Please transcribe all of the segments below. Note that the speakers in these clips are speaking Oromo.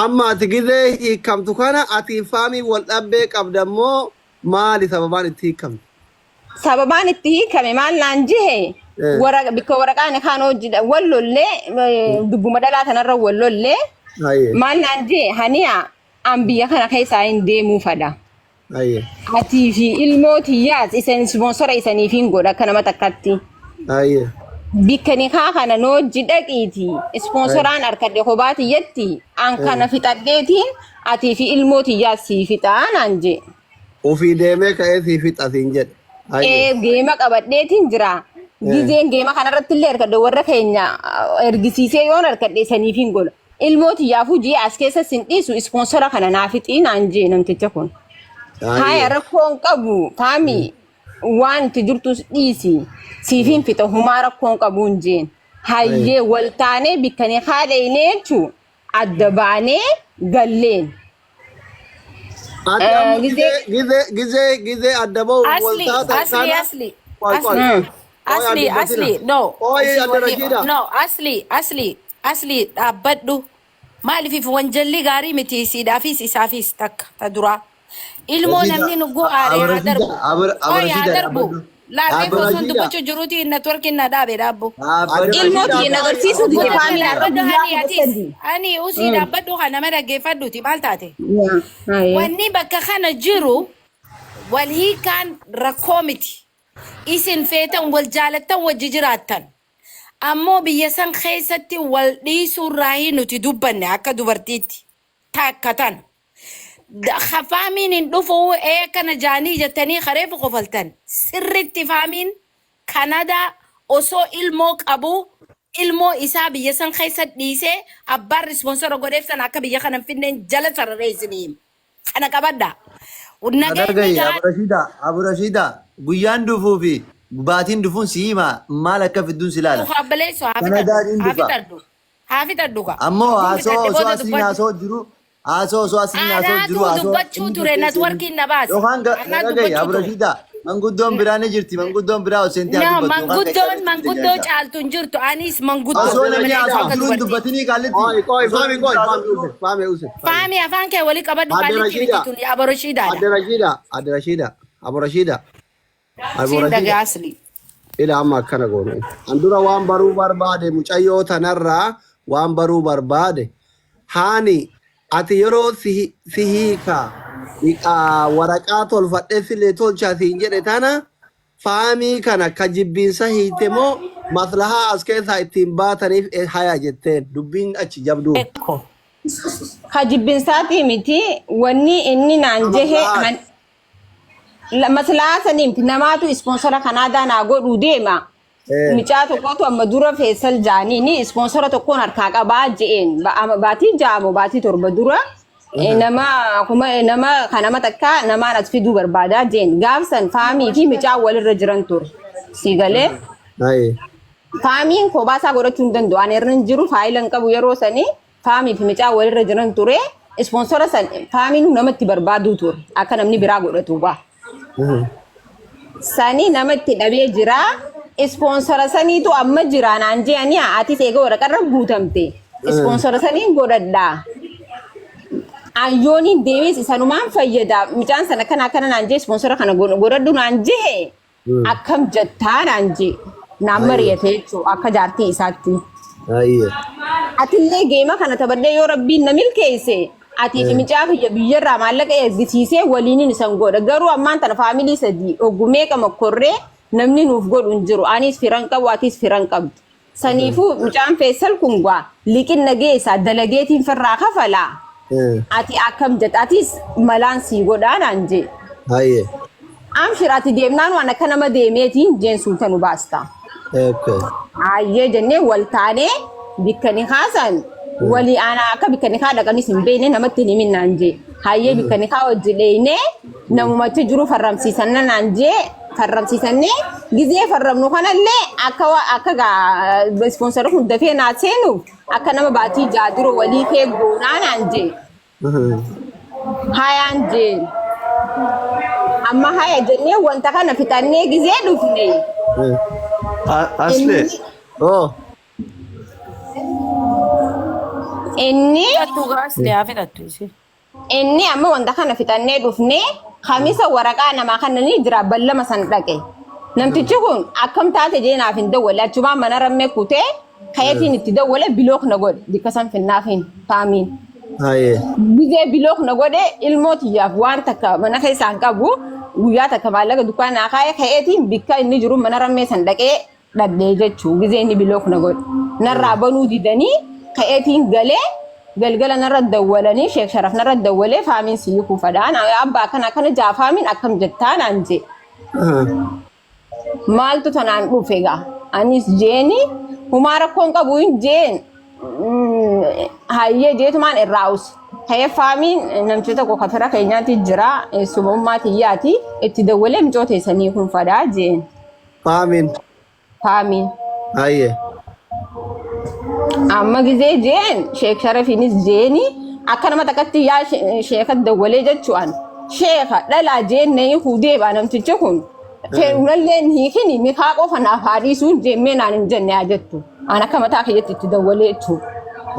Amma ati gizee hiikamtu kana ati faamii wal dhabbee qabda immoo maali sababaan itti hiikamte? Sababaan itti hiikame maal naan jihe bikka waraqaan kaan hojii wal lollee dubbuma dhalaa tanarra wal lollee maal naan jihe haniya an biyya kana keessaa hin deemuu fada. Atii fi ilmoo tiyyaas isan ispoonsora isaniif hin godha akka nama takkatti. Bikka nikaa kana noojji dhaqiiti ispoonsoraan harkadhe kophaa tiyyatti an kana fixadheetiin atii fi ilmoo tiyyaas sii fixaa naan jee. Ofii deemee ka'ee sii fixa siin jedhe. Geema qabadheetiin jira. Gizeen geema kanarratti illee harkadhe warra keenya ergisiisee yoon harkadhe isaniif hin godha. Ilmoo tiyyaafuu ji'a as keessa sin dhiisu ispoonsora kana naa fixii naan jee namticha kun. Haya rakkoon qabu faami waan itti jirtus dhiisi siifin fixa humaa rakkoon qabuun jeen. Hayyee wal taanee bikkanii haadha jechuun adda baanee galleen. Ati amma Gizee gizee gizee gizee gizee adda bahuuf wal Asli, taatan asli, kana asli, qoy qoy asli, qoy asli, adda asli, dubbatina. no. Qoy Isin adda wali, Rashiida. no, asli, asli, asli, dhaabbadhu. Maaliif wanjalli gaarii miti isiidhaafis isaafis takka ta duraa. Ilmoo Rashida, namni nugguu aaree haa Abarashida, darbu. Qoy haa Abarashida darbu. dhaabbadhu. Laal reefu Adda osoon Rashiida. dubbachuu jiruuti networkiin na dhaabe dhaabbu. Adda Dhaabbadhu. Ilmoo Rashiida tiyya na qoy agarsiisuu adda dide Obboloota faamiin har'a dhaabbadhu guyyaa hani kudha atis. sadi. Ani usii dhaabbadhu kan nama dhaggeeffadhuuti maal taate? Hayyee. Wanni bakka kana jiru wal hiikaan rakkoo miti. Isin feetan wal jaalattan wajji jiraattan. Ammoo biyya san keessatti wal dhiisuurraahi nuti dubbanne akka dubartiitti. Takka tana. Faamiin hin dhufu ee akkana jaanii jettanii kareefu kofaltan. Sirritti faamiin Kanadaa osoo ilmoo qabu ilmoo isaa biyya san keessa dhiisee abbaan risponsora godheef sana akka biyya kana hin finneen jala sararee isinii hima. Kana qabadha. Nageenyi Dhagahi gahaa Aburashida, Aburashida guyyaan dhufuu fi baatiin dhufuun si hima maal akka fidduun si ilaala. Obboleessoo haa fixadhu. Kanadaadhiin Haa dhufa. fixadhu. Haa fixadhu kaa. Ammoo Kun haasoo fixadhe osoo booda asliin dubbadhu. haasoo jiru haasoo osoo asliin haasoo jiru Anaatu haasoo dubbachuu inni ture dubbee seenu networkiin na baase. yookaan Anaa dhagahi dubbachuu ture. Aburashida manguddoon biraa ni jirti manguddoon biraa ol seentee haa No, dubbattu yookaan manguddoon keessaa manguddoo jirti caaltu hin jirtu. Anis manguddoo osoo nama namni leenca haasoo akka jiru hin dubartiiti. dubbatinii qaallitti Qoy qoy osoo faami namni qoy haasoo faami jiru use faami use faami. Faami afaan kee walii qabadhu Adda qaallitti miti Rashiida. tun aboroshiidaadha. Adda Rashiida. Adda Rashiida. Abu Rashiida. Abu Siin Rashiida. dhagaa asli. Ila amma akkana goone. An dura waan baruu barbaade mucayyoo tanarraa waan baruu barbaade. Haani ati yeroo si si hiika waraqaa tolfadhee silee tolchaa siin jedhe tana faamii kana ka jibbiinsa hiite moo maslahaa as keessaa ittiin baataniif haya jetteen dubbiin achi jabduu. Ekko. Ka jibbinsaatii miti wanni inni naan jehe Maslahaati. Maslahaa sanii miti namaatu ispoonsora Kanaadaa naa godhuu deema. Mucaa tokkotu amma dura Feesal jaaniini ispoonsora tokkoon harkaa qabaa je'een baatii 6 moo baatii 7 dura nama kuma nama kan nama takka namaan as fiduu barbaadaa je'een gaafsan faamii fi mucaa walirra jiran ture. Si galee faamiin kophaa isaa godhachuu hin danda'u. Ani irra hin jiru faayila hin qabu yeroo sanii faamii fi mucaa walirra jiran ture. Ispoonsora san faamiin namatti barbaaduu ture akka namni biraa godhatu baa. Sani namatti dhabee jira. Ispoonsora saniitu amma jira naan je'anii atis eega waraqarra guutamte. Ispoonsora saniin godhadhaa. Ayyooniin deemees isanumaan fayyada. Mucaan sana akkana akkana naan jee ispoonsora kana godhadhu naan jehe akkam jettaa naan jee. Naan mari'ate jechuudha akka jaartii isaatti. Atillee geema kana taphadhee yoo rabbiin na milkeesse atii fi mucaa kiyya biyyarraa maallaqa ergisiisee waliinin isan godha. Garuu ammaan tana faamilii sadii oggumee qama korree namni nuuf godhu hin jiru. Anis firan qabu atis firan qabdu. Saniifuu mucaan Feessal kun gaa liqinna geessa dalageetiin firraa kafalaa. Ati akkam jetta atis malaan sii godhaa naan jee. Amshir ati deemnaan waan akka nama deemeetiin jeen suuta nu baasta. Hayyee jennee wal taanee bikka ni kaasan walii aanaa akka bikka ni kaa dhaqanis hin beekne namatti hin himin naan jee. Hayyee bikka ni kaa hojii dheeynee namumachi jiru farramsiisanna naan jee farramsiisannee gizee farramnu kanallee akka akka gaa ispoonsarri kun dafee naa seenuuf akka nama baatii 6 dura walii kee goonaa naan jee. Hayaan jeen. Amma haya jennee wanta kana fixannee gizee dhufne. Asli. Inni Oh. Inni Fixattu gaas haa fixattu ishee. Inni amma wanta kana fixannee dhufnee kamisa waraqaa namaa kannanii jira ballama san dhaqe. Namtichi kun akkam taate jee naaf hin dawwale achumaan mana rammee kutee kayetiin itti dawwale block na godhe bikka san finnaaf hin faamiin. Haye. Gizee block na godhe ilmoo tiyyaaf waan takka mana keessaa hin qabu guyyaa takka maallaqa dukkaana naa kaa'e kayeetiin bikka inni jiru mana rammee san dhaqee dhadhee jechuu gizee inni block na godhe narraa banuu didanii ka'eetiin galee galgala narra dawwalanii sheek sharaf narra dawwalee faamiin si hiikuu fadhaan abbaa akkana akkana jaa faamiin akkam jettaa naan jee maaltu tanaan dhufe gaa anis jeeni humaa rakkoon qabu hin jeen hayyee jeetumaan irraa use ka'ee faamiin namtichi tokko kafira keenyaatti jira eessumummaa tiyyaati itti dawwalee micoo teessanii kun fadhaa jeen. Faamiin. Faamiin. Hayyee. Amma gizee jeen sheek sharafiinis jeeni akka nama takkatti yaa sheeka dawwalee jechuudhaan sheeka dhalaa jeen na hiikuu deeba namtichi kun fe'uunallee hin hiikini mikaa qofa naaf haa dhiisuun jeemmee naan hin jenne haa jettu. An akka mataa kiyyatti itti dawwalee jechuudha.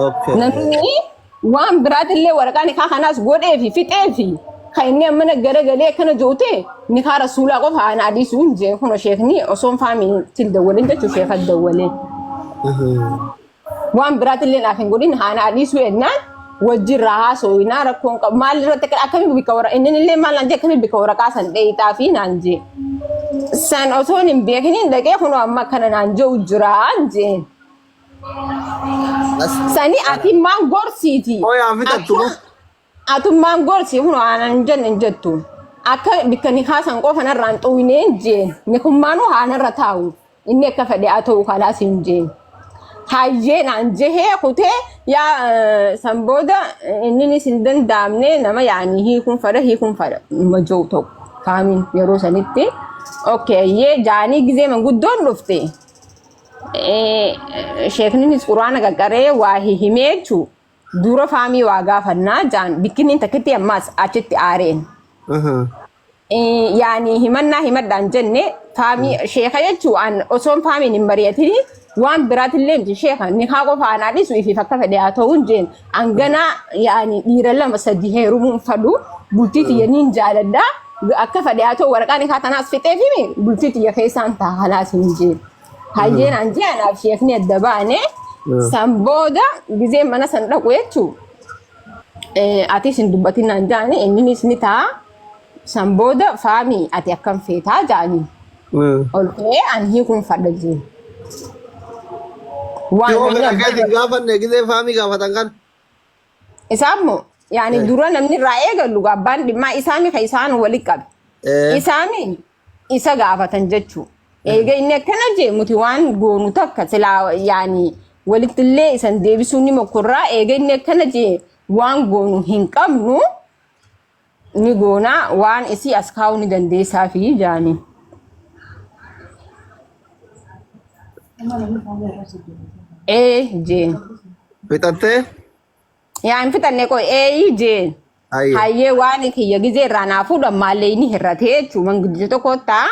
Okay. Namni waan biraatillee waraqaa nikaa kanaas godhee fi fixee fi kan inni ammana garagalee akkana jootee nikaa rasuulaa qofa ana adiisuu hin jeen kun sheekni osoon faamiin dawwalin jechuun sheeka dawwalee. Waan biraatillee naaf hin godhin haana adiisuu ennaan wajjirraa haasooyinaa rakkoon qabu maal irratti akkamii bika wara inni illee maal naan jee akkamii bika waraqaa san dheeyxaa fi naan jee. San osoon hin beekiniin dhaqee kunoo amma akkana naan jehu jiraan jeen. Sani atummaan gorsiiti. Ooyaan fixattu moo? Atummaan gorsi kun aanan hin jenne hin jettu. Akka bikka ni kaasan qofa narraan xuwinee hin jeen. Nikummaanuu haanarra taa'u. Inni akka fedhe haa ta'u kalaas hin jeen. Hayyee naan jehee kutee yaa san booda inninis hin danda'amne nama yaanii hiikuun fedha hiikuun fedha nama jiru tokko kaamiin yeroo sanitti. Okay hayyee jaanii gizee manguddoon dhufte. Sheekninis quraana qaqqaree waa hihimee jechuu dura faamii waa gaafannaa jaan bikkiniin takkitti ammaas achitti aareen. Yaani himannaa himadhaan jenne faamii sheeka jechuu an osoon faamiin hin mari'atini waan biraatillee miti sheeka nikaa qofa anaa dhiisu ifiif akka fedhe haa ta'uun jeen an ganaa yaani dhiira lama sadi heerumuun fadhu bultii tiyya niin jaaladha akka fedhe haa ta'u waraqaa nikaa tanaas fixee fi bultii tiyya keessaan ta'a kalaas hin jeen. Hayyeen an jee anaaf sheekni adda baane san booda gizee mana san dhaqu jechuu atis hin dubbatin naan jaani inninis ni ta'a san booda faamii ati akkam feetaa jaani ol ka'ee an hiikuun fadha jee. Waan Yoo namni fedha abbaa keetiin gaafanne gizee faamii gaafatan kan. Isaan moo yaani dura namni irraa eegalu abbaan dhimmaa isaami kan isaan wali qabe. Isaami isa gaafatan jechuu. Eega inni akkana jee nuti waan goonu takka silaa yaani walittillee isan deebisuu ni mokkorraa eega inni akkana jee waan goonu hin qabnu ni goonaa waan isii as kaa'uu ni dandeessaa fi jaanii. Ee jeen. Fixattee? Yaa hin fixanne qoy eeyi jeen. Hayyee. Hayyee waan kiyya gizee irraa naa fuudhan maallee inni hir'atee jechuun manguddicha tokko ta'a.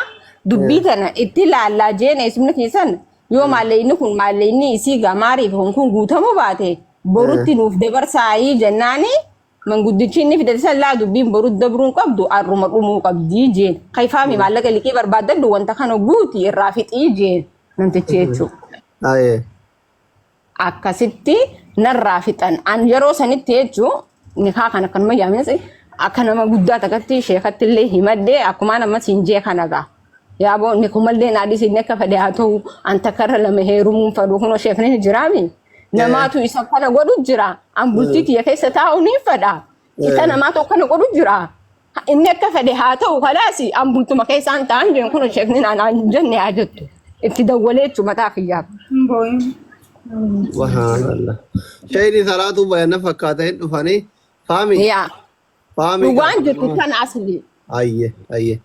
Dubbii tana itti laallaa jeen eessumni keessan yoo maallee inni kun maallee inni isii gamaariif kun kun guutamuu baate borutti nuuf dabarsaayii jennaani manguddichi inni fidate san laa dubbiin borutti dabruun qabdu arruma dhumuu qabdii jeen. Kayfaami maallaqa liqii barbaaddadhu wanta kana guuti irraa fixii jeen namtichi jechuudha. Hayyee. Akkasitti narraa fixan. An yeroo sanitti jechuun nikaa kana akkanuma yaaminas akka nama guddaa takkatti sheekatti illee himadhee akkumaan amma siin jee kana gaa. Yaaboo nikumallee naa dhiisi inni akka fedhe haa ta'u an takkarra lama heerumuun fedhu kunoo sheekni ni jiraami. Namaatu isa kana godhu jira. An bultii tiyya keessa taa'u ni fedha. Isa namaatu akkana godhu jira. Inni akka fedhe haa ta'u kalaas an bultuma keessaan ta'an jeen kun sheekni naan jenne haa jettu. Itti dawwalee jechuun mataa kiyyaaf. Subhanallah. Shayni salaatu bayanna fakkaata hin dhufanii. Faami. Yaa. Faami. Dhugaan jirtu tan asli. Ayye ayye.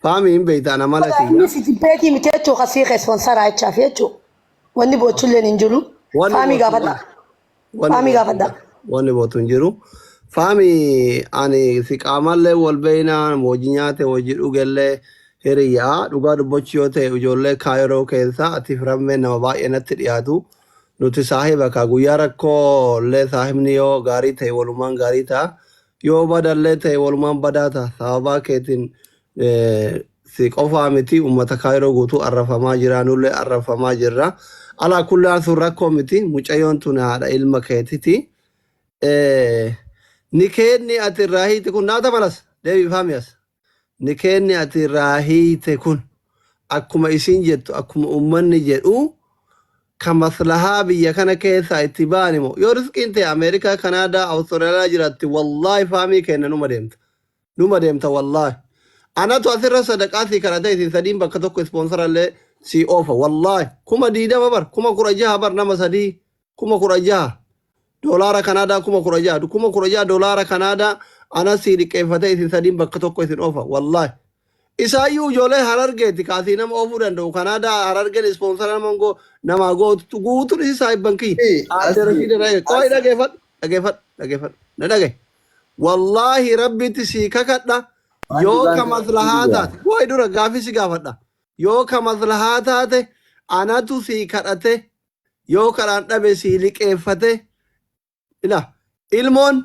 Faami hin beektaan amala kiyya. Inni si jibbeetii miti jechuu kasii keessoon jechaaf jechuu. Wanni boochulleen hin jiru. Wanni Faamii boochu gaafadha. Wanni Faamii bootu gaafadha. Wanni bootu hin jiru. Faami ani si qaamallee wal beeynaa hojii nyaate hojii dhugellee hiriyaa dhugaa dubbachuu yoo ta'e ijoollee kaayiroo keessa ati firammee nama baay'ee natti dhiyaatu. Nuti saahiba kaa guyyaa rakkoo illee saahibni yoo gaarii ta'e walumaan gaarii ta'a. Yoo badallee ta'e walumaan badaa ta'a. Sababaa keetiin si qofaa miti uummata Kaayiroo guutuu arrafamaa jira nullee arrafamaa jirra. Alaa kullaan sun rakkoo miti mucayyoon tun haadha ilma keetiti. Ni keenni ati irraa hiite kun naata malas deebii faami as. Ni keenni ati irraa hiite kun akkuma isin jettu akkuma uummanni jedhu ka maslahaa biyya kana keessaa itti ba'an immoo yoo riskiin ta'e Ameerikaa, Kanaadaa, Awustiraaliyaa jiraatti wallaahi faamii kenna numa deemta. Numa deemta wallaahi. Anatu asirra sadaqaa sii kadhate isin sadiin bakka tokko ispoonsarallee sii oofa wallaahi 20,000 bar 16,000 bar nama sadii 16,000 doolaara Kanaadaa 16,000 16,000 doolaara Kanaadaa ana sii liqeeffatee isin sadiin bakka tokko isin oofa wallaahi. Isaayyuu ijoollee Harargeeti kaasii nama oofuu danda'u Kanaadaa Harargeen ispoonsara nama goo namaa gootu guutuun isi saahibban kiyya. Hey, Aadde asli Rashiida dhage qo'i dhageeffadhu dhageeffadhu dhageeffadhu na dhagaye. Wallaahi rabbitti sii kakadha waan yoo dhugaan ka ta'e maslahaa jira. taate qo'i dura gaafii si gaafadha yoo ka maslahaa taate anatu sii kadhate yoo kadhaan dhabe sii liqeeffate ila ilmoon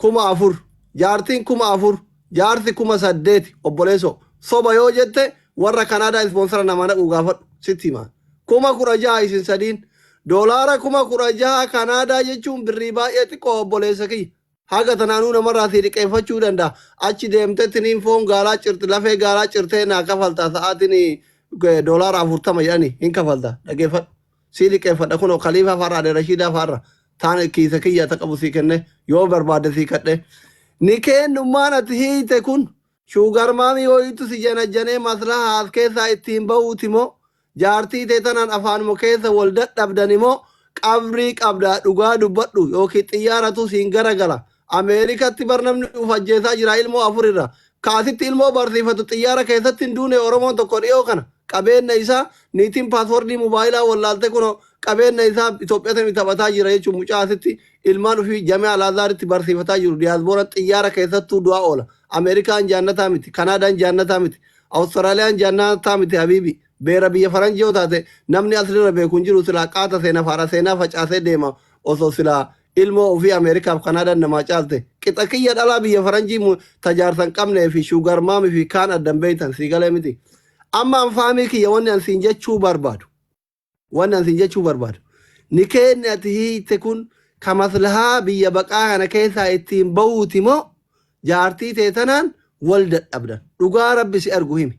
4,000 jaartiin 4,000 jaarsi 8,000 obboleessoo soba yoo jette warra Kanaadaa ispoonsara nama naqu gaafadhu sitti hima 16,000 isin sadiin doolaara 16,000 Kanaadaa jechuun birrii baay'ee xiqqoo obboleessa kiyya haga tanaanuu namarraa sii liqeeffachuu danda'a achi deemtettiniin foon gaalaa cirti lafee gaalaa cirtee naa kafalta sa'aatiin doolaara 40 jedhani hin kafalta dhageeffadhu sii liqeeffadha kunoo Khaliifaa faarra Ade Rashiidaa faarra taan kiisa kiyya ta qabu sii kenne yoo barbaadde sii kadhe ni kennummaan ati hiite kun sugar mommy wayiitu si janajjanee maslaha as keessaa ittiin bahuuti moo jaartii tee tanaan afaanuma keessa wal dadhabdani moo qabrii qabdaa dhugaa dubbadhu yookiin xiyyaaratu siin garagala Ameerikatti bar namni uf ajjeesaa jira ilmoo afur irra kaasitti ilmoo barsiifatu xiyyaara keessatti hin duune Oromoon tokko dhiyoo kana qabeenya isaa niitiin paaswordii mobaayilaa wallaalte kuno qabeenya isaa Itoophiyaatti taphataa jira jechuun mucaa asitti ilmaan ofii Jamee Alaazaaritti barsiifataa jiru diyaasboora xiyyaara keessattuu du'aa oola Ameerikaan jaannataa miti Kanaadaan jaannataa miti Awustiraaliyaan jaannataa miti habiibi beera biyya faranjii yoo taate namni asirra beeku hin jiru silaa qaata seenaa faara seenaa facaasee deema osoo silaa ilmoo ofii Ameerikaaf Kanaadaan namaa caalte qixa kiyya dhalaa biyya faranjii tajaarsa hin qabnee fi sugar mommy fi kaan addan beeytan sii galee miti. Amma an faamii kiyya wanni an siin jechuu barbaadu wanni an siin jechuu barbaadu ni keenni ati hiite kun ka maslahaa biyya baqaa kana keessaa ittiin bahuuti moo jaartii tee tanaan wal dadhabdan dhugaa rabbi si argu himi.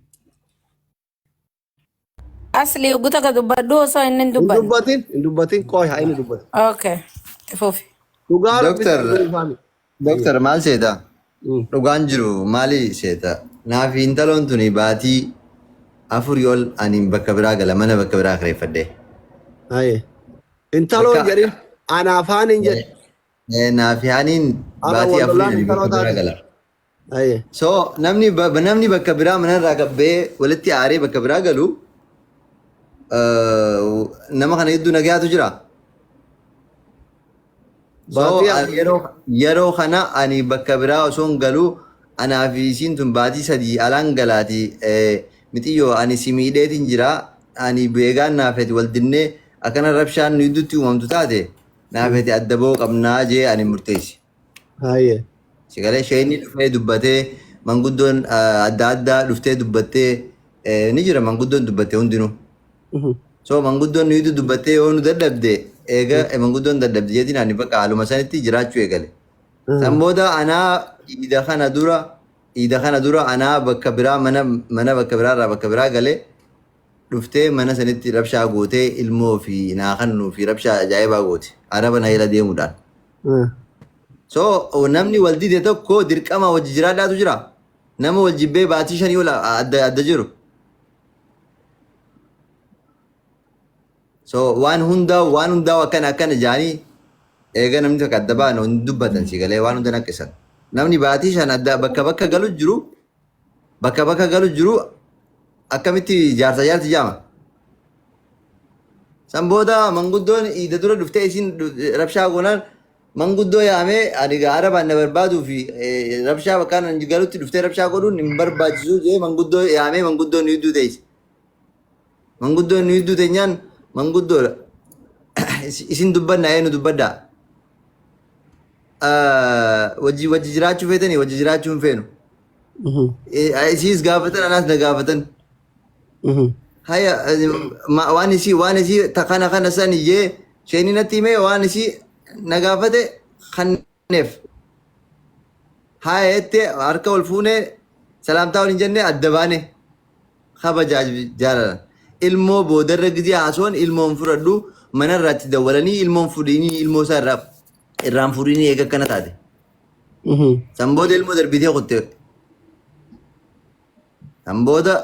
Asli uguta ka dubbadhu osoo inni hin Hin dubbanne. dubbatin hin dubbatin qooy haa inni dubbatu. Okay. Itti fufi. Dhugaa rabbi si Doktar argu himi faamii. Doktar maal seeta? Dhugaan jiru maali seeta? Naaf intaloon tuni baatii afurii ol ani bakka biraa gala mana bakka biraa kireeffadhe. Haye. Intaloon Bakka jedhin anaaf haan hin jedhe. Naaf haaniin Har'a baatii wal afurii lolaan ani intaloo bakka biraa taate. gala. Haye. So namni bakka biraa manarraa gabbee walitti aaree bakka biraa galu nama kana gidduu nagaatu jira. So Baatii afur. yeroo kana ani bakka biraa osoo hin galuu anaa fi isiin tun baatii 3 alaan galaati mixiyyoo ani si miidheetiin jira ani beegaan naafeti wal dinnee akkana rabshaan nu gidduutti uumamtu taate naafeti adda ba'uu qabnaa jee ani murteessi. Haye. Sigalee isheen dhufee dubbatee manguddoon adda addaa dhuftee dubbattee ni jira manguddoon dubbatte hundinuu. So manguddoon nuyitu dubbattee yoo nu dadhabde eega manguddoon dadhabde jeetiin ani bakka haaluma sanitti jiraachuu eegale. San booda anaa iida kana dura anaa bakka biraa mana bakka biraa irraa bakka biraa galee dhuftee mana sanitti rabshaa gootee ilmoo fi naa kannuu fi rabshaa ajaa'ibaa goote araba na jala deemuudhaan. So namni wal dide tokko dirqama wajji jiraadhaatu jira. Nama wal jibbee baatii 5 ol adda adda jiru. So waan hundaa akkana akkana jaanii eega namni tokko adda ba'an hin dubbatan si galee waan hunda naqqisan. Namni baatii 5 adda bakka bakka galu jiru bakka bakka galu jiru akkamitti jaarsa jaarti jaama. San booda manguddoon iida dura dhuftee isin rabshaa goonaan manguddoo yaamee ani gaa arabaan na barbaaduu fi rabshaa bakka ani galutti dhuftee rabshaa godhuun hin barbaachisu jee manguddoo yaamee manguddoon nu gidduu teesse. Manguddoon nu gidduu teenyaan manguddoodha. Isin dubbanna, eenyu dubbaddaa? Wajji wajji jiraachuu feetanii, wajji jiraachuu hin feenu. Isiis gaafatan, anaas na gaafatan. Haya, waan isii ta kana kana san iyyee isheen natti himee, waan isii na gaafate kanneef. Haya jettee harka ol fuunee salaamtaa waliin jennee adda baane, kabajaa jaalala. Ilmoo boodarra gizee haasoon ilmoon fudhadhu, manarraatti dawwalanii ilmoon fudhiinii, ilmoo isaa irraa irraan fudhiinii eega akkana taate. San booda ilmoo darbitee kutte. San booda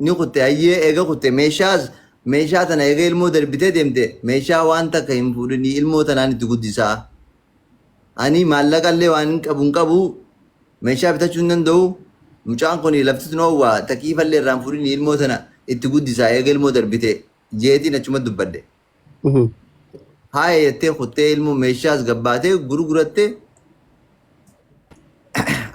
ni kutte, hayyee, eega kutte meeshaas, meeshaa tana eega ilmoo darbitee deemte, meeshaa waan takka hin fuudhinii, ilmoo tanaan itti guddisaa. Ani maallaqa illee waan hin qabu hin qabu, meeshaa bitachuu hin danda'u. Mucaan kun lafti tun oowwaa, takiifallee irraan fuudhinii, ilmoo tana itti guddisaa eega ilmoo darbite jeetiin achuma dubbadde. Haaya jettee kuttee, ilmoo meeshaas gabbaatee gurgurattee,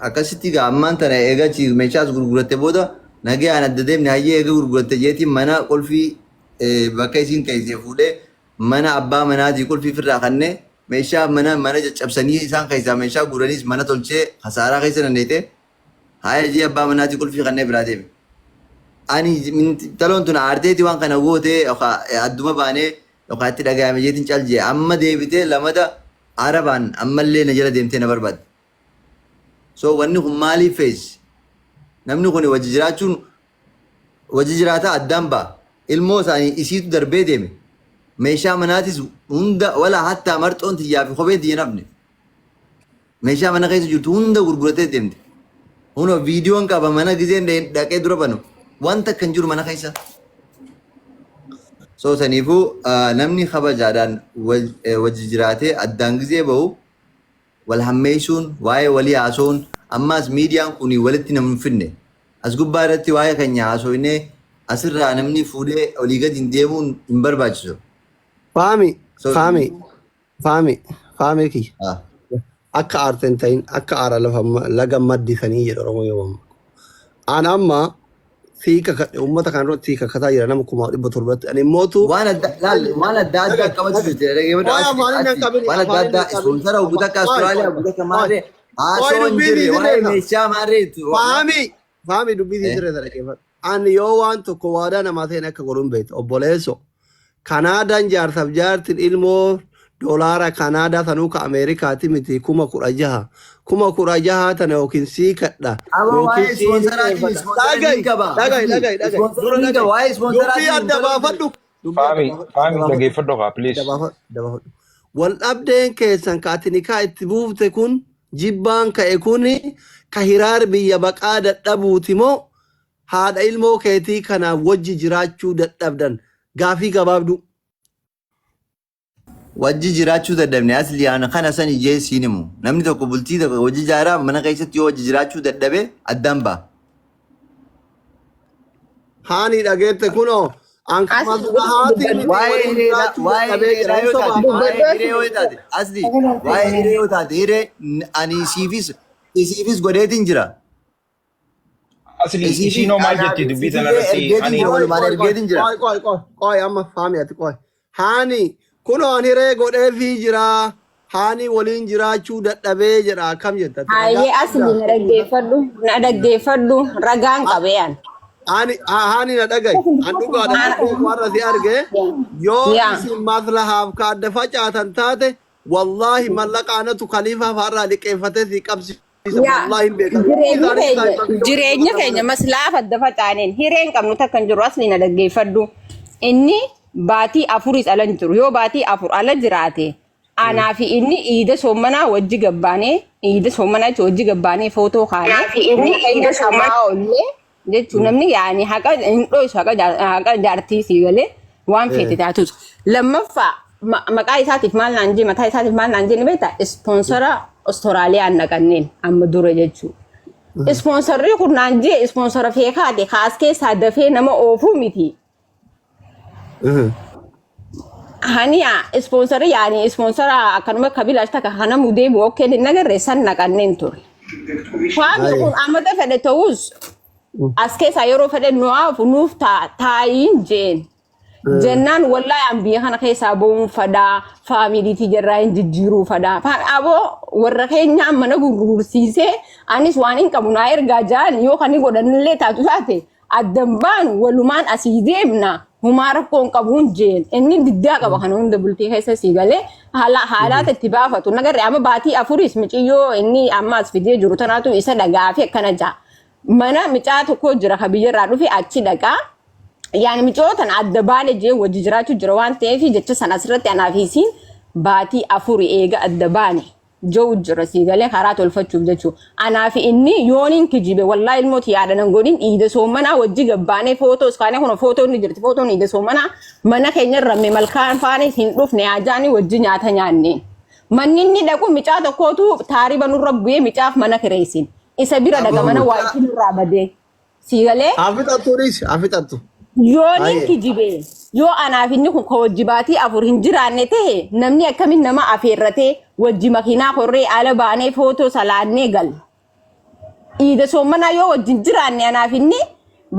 akkasitti gaa ammaan tana eega meeshaas gurguratte booda nagayaan adda deemne. Hayyee, eega gurguratte jeetiin mana qulfii bakka isiin keessee fuudhee, mana abbaa manaatii qulfii firraa kannee, meeshaa mana caccabsanii isaan keessaa meeshaa guuraniis mana tolchee kasaaraa keessa dandeete. Haaya jee abbaa manaatii qulfii kannee biraa deeme. Ani taloon tun aarteeti waan kana gootee yookaan adduma baanee yookaan itti dhagayame jeetiin cal jee, amma deebitee lamada arabaan ammallee na jala deemtee na barbaadde. So wanni kun maaliif feesi? Namni kun wajji jiraachuun wajji jiraataa addaan ba'a. Ilmoo isaanii isiitu darbee deeme. Meeshaa manaatis hunda, wala hattaa marxoon tiyyaa fi kopheen tiyya nafne. Meeshaa mana keessa jirtu hunda gurguratee deemte. Hunoo viidiyoon qaba, mana gizeen dhaqee dura banu. Wanta akka hin jiru mana keessa. So saniifuu namni kabajaadhaan wajji jiraatee addaan gizee bahu, wal hammeessuun, waa'ee walii haasa'uun, ammaas miidiyaan kun walitti nama hin fidne. As gubbaa irratti waa'ee keenya haasofnee asirraa namni fuudhee olii gadi hin deemuun hin barbaachisu. Faami, So, faami, faami, faami kiyya. Akka aarte hin ta'in, akka aara lafa laga maddisanii jedhu Oromoo yoo mammaku. An amma sii kakadhe, uummata kana irratti sii kakataa jira, nama 700,000tti. Ani immootu Waan adda laal, waan adda addaa qabatu jirti. Dhaggeeffadhu. Qoy, asli afaaniin nan asli qabini, waan adda afaaniin addaa nan qabini. ispoonsara guutuu akka Qoy, Austraaliyaa qoy, guutuu akka qoy. maarree Qoy, haasoo hin dubbii jirre sii waa'ee sirreessa. meeshaa maarree. Faami, faami, dubbii sii sirreessa, dhaggeeffadhu. Ani yoo waan tokko waadaa namaa ta'een akka godhuun beekta, obboleesso. Kanaadaan jaarsaaf jaartiin ilmoo doolaara Kanaadaa sanuu ka Ameerikaati miti, 16,000. 16,000 tana yookiin sii kadha Ama yookiin waa'ee sii ispoonseraatiin liqeeffadha. ispoonsara Dhaga'i, niin qaba. dhaga'i, Asli dhaga'i, dhaga'i. ispoonsara Dura niin qaba. dhaga'i. Waa'ee Dubbii ispoonseraatiin adda intala baafadhu. Dubbii adda Faami, baafadhu. Faami, Adda baafadhu. dhaggeeffadhu kaa, Adda please. baafadhu. Adda baafadhu. Wal dhabdeen keessan ka ati nikaa itti buufte kun, jibbaan ka'e kun, ka hiraar biyya baqaa dadhabuuti moo haadha ilmoo keetii kanaaf wajji jiraachuu dadhabdan? Gaafii gabaabduu. Wajji jiraachuu dadhabne, asli ana kana san ijee siin himu. Namni tokko bultii tokko wajji jaaraa mana keessatti yoo wajji jiraachuu dadhabe addaan ba'a. Haanii, dhageette? Kunoo an Asli maslahaatii miti Waa'ee waliin hireedha, jiraachuu waa'ee dadhabee jira. hireedhaa Hin yoo sobaa taate, faami. waa'ee hiree yoo taate, asli waa'ee hiree yoo taate, hiree ani isiifis godheetiin jira. Asli Isiifis isiinoo maal jetti anaafis dubbii tana isiifillee irratti ergeetiin ani jira, Qoy, walumaan qoy, qoy, ergeetiin jira. qoy, qoy, qoy, qoy, amma faami, ati qoy. Haani, kunoo an hiree godheefii jira. Haani waliin jiraachuu dadhabee jedha, akkam jetta? Ati ragaa Hayyee, asli qabdaa? na dhaggeeffadhu, na dhaggeeffadhu, ragaan qabee an. Ani haani na dhagayi. An dhugaadha, lubbuu warra si arge yoo isin maslahaaf ka adda facaatan taate, wallaahi mallaqa anatu kaliifaa fa'arraa liqeeffatee si qabsiisa. Yaa Wallaahi hin beekan. Lubbuu jireenyi isaanii keenya saayifamtee jireenya keenya maslahaaf adda facaaneen hireen qabnu takka hin jiru. Asli na dhaggeeffadhu. Inni baatii 4s ala hin jiru. Yoo baatii 4 ala jiraate, anaa fi inni iida soommanaa wajji gabbaanee, iida soommanaa jechuun wajji gabbaanee footoo kaanee mana keenya hamaa oollee jechuun, namni yaani haqa hin dho'isu, haqa jaartii sii galee waan feete taatus. Lammaffaa, maqaa isaatiif maal naan jee, mataa isaatiif maal naan jee ni beektaa? Ispoonsara Austraaliyaan naqanneen amma dura jechuudha. Ispoonsarri kun naan jee ispoonsara feekaati kaas keessaa dafee nama oofuu miti. Haniya ispoonsarri yaani ispoonsara akkanuma kabilash takka kana mudee bu'oo hin agarre san naqanneen ture. Faami kun amata fedhe ta'us as keessaa yeroo fedhe nuuf nuuf taa'iin jeen. Jennaan wallaahi an biyya kana keessaa ba'uun fadhaa faamiliitii jarraa hin jijjiiruu fadhaa. Aboo warra keenya mana gurgursiisee anis waan hin qabu naa ergaa ja'an yoo kan godhanillee taatu taate addan baanu walumaan asii deemna humaa rakkoo hin qabuun jeen inni diddaa qaba kana hunda bultii keessa sii galee haalaata itti baafatu nagarre amma baatii afuris miciyyoo inni amma as fidee jiru tanaatu isa dhagaa fi akkana ja'a. Mana micaa tokko jira ka biyyarraa dhufe achi dhaqaa. Yaani micoo tana adda baane jee wajji jiraachuu jira waan ta'eef jecha sana asirratti anaaf isiin baatii afuri eega adda baane jiru jira sii galee karaa tolfachuuf jechuudha. Anaaf inni yooniin kijibe wallaahi ilmooti yaada nan godhin iida soommanaa wajji gabbaanee footoos kaanee kun footoon ni jirti footoon iida soommanaa mana keenya irra malkaan faana hin dhufne ajaanii wajji nyaata nyaanneen. Manni inni dhaqu micaa tokkootu taariba nurra bu'ee micaaf mana kireessin. Isa bira dhaqa mana waa itti nurraa badee. Sii galee Haa fixattu dhiisi haa fixattu. yooniin Baay'ee. kijibe yoo anaaf inni kun ka wajji baatii afur hin jiraanne tahe namni akkamiin nama afeerratee wajji makiinaa korree ala baanee footoo salaannee galla. Iida soommanaa yoo wajjin jiraanne anaaf inni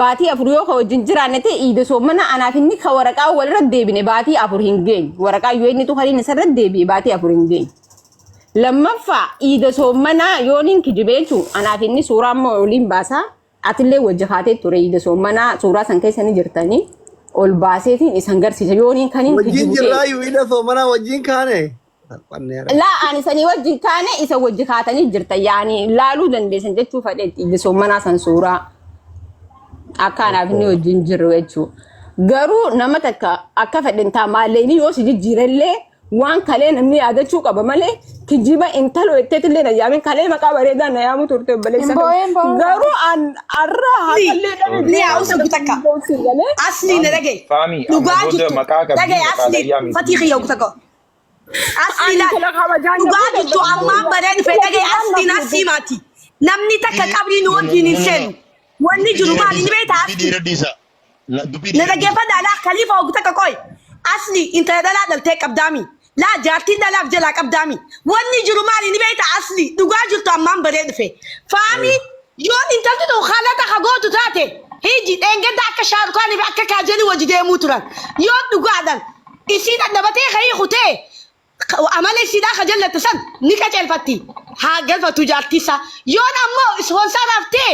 baatii afur yoo ka wajjin jiraanne ta'e iida soommanaa anaaf inni ka waraqaa walirra deebine baatii afur hin geenye. Waraqaa yoo inni tuqaniin isarra deebi'e baatii afur hin geenye. Lammaffaa iida soommanaa yooniin kijibe jechuun anaaf inni suuraa immoo oliin baasaa atillee wajji kaatee ture iida soommanaa suuraa san keessa ni jirtanii ol baaseetiin isan garsiisa yooniin kaniin Wajjin kijibu ta'e. jirraayyuu iida soomanaa wajjin kaane. Salphanneera. Laa ani sanii wajjin kaane isa wajji kaatanii jirta yaani laaluu dandeessan jechuu fedheetti iida soommanaa san suuraa akka anaaf inni wajjin jirru jechuu. Garuu nama takka akka fedhen taa maalleenii yoo si jijjiirellee waan kalee namni yaadachuu qaba malee kijiba intalo jetteetillee na yaamin kalee maqaa bareedaa na yaamu turte obboleessa Hin boo'in boo'in. Garuu an arra haqallee dhabe Ni haa usu gutakka. galee. Asli na dhagaye. Faami amma Dhugaa booda jirtu. maqaa qabdii Dhagaye maqaa asli. dayyaami. Fatii kiyya gutakka. Asli Ani laal. intala kabajaa na Dhugaa fuute jirtu ammaan baree dhufe dhagaye asli na simaati. Namni takka qabrii nu wajjin hin seenu. Wanni jiru maali ni beektaa Dubbii asli. dhiira dhiisa. Dubbii Na dhiira dhiisa. dhaggeeffadhaa laa kaliifa ogu takka qoy. Asli intala dhalaa dhaltee qabdaami. Laa jaartiin dhalaaf jalaa qabdaami. Wanni jiru maali ni beektaa asli. Dhugaa jirtu ammaan baree dhufe. Faami yoon intalti tun haalata hagootu taate hiji dheengadda akka shaarukaanii fi akka kaajalii wajji deemuu turan. Yoon dhugaadhaan isiin dhadhabatee kayii kutee amala isiidhaa ka jallatte san ni qaceelfatti. Haa galfatu jaartii isaa. Yoon ammoo ispoonsaraaf ta'e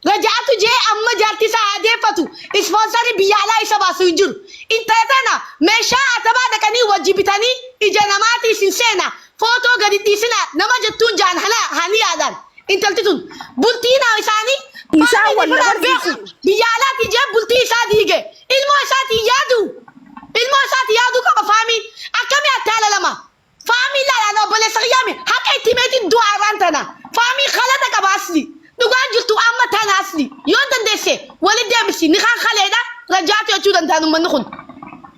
raja'atu jee amma jaartii isaa haa deeffatu. Ispoonsarri biyya alaa isa baasu hin jiru. Intala tana meeshaa atabaa dhaqanii wajji bitanii ija namaatii isin seena. Footoo gadi dhiisina nama jettuun jaan hani yaadaan. Intalti tun bultii naa isaanii Isaan faamilii wal biraan beeku. agarsiisu. Biyya alaatii jee bultii isaa diige. Ilmoo isaatii yaadu. Ilmoo isaatii yaaduu qaba faamiin. Akkamii attaala lama. Faamiin laalaan obboleessa kiyyaami haqa itti meetiin du'a irraan tana. Faamiin kalata qaba asli. Dhugaan jirtu amma tana asli. Yoo dandeesse walitti deebisi. Ni kaan kaleedha. Rajaatu jechuu danda'an uummanni kun.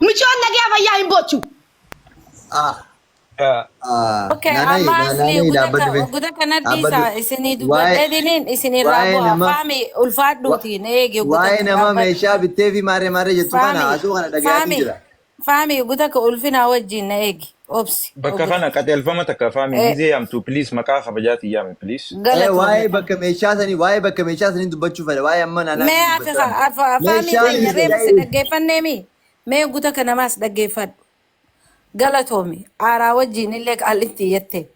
Micoon nagaya fayyaa hin boochu. Okay, Naanay amma asli naanay dhaabbadhu fe. guda kana dhiisa Dhaabbadhu. isinii Waa'ee dubbadheetiniin isinirraa waa'ee bu'a. nama Faami ulfaadhuutiin eegi guda waa'ee kana nama dhaabbadhu. meeshaa bittee fi maarree maarree jettu kana Faami haasoo kana dhagayaatiin faami jira. faami guda ka ulfinaa wajjin na eegi obsi Bakka guda. kana qajeelfama takka faami Eh, gizee yaamtu please maqaa kabajaatiin yaami please. Galatoomi. Waa'ee bakka meeshaa sanii waa'ee bakka meeshaa sanii dubbachuu fedha waa'ee amma naannoo Mee dubbachaa afi faami meeshaan keenya reefu si dhaggeeffanneemi. Mee guda ka namaas dhaggeeffadhu. Galatoomi. Aaraa wajjin illee qaallitti jette.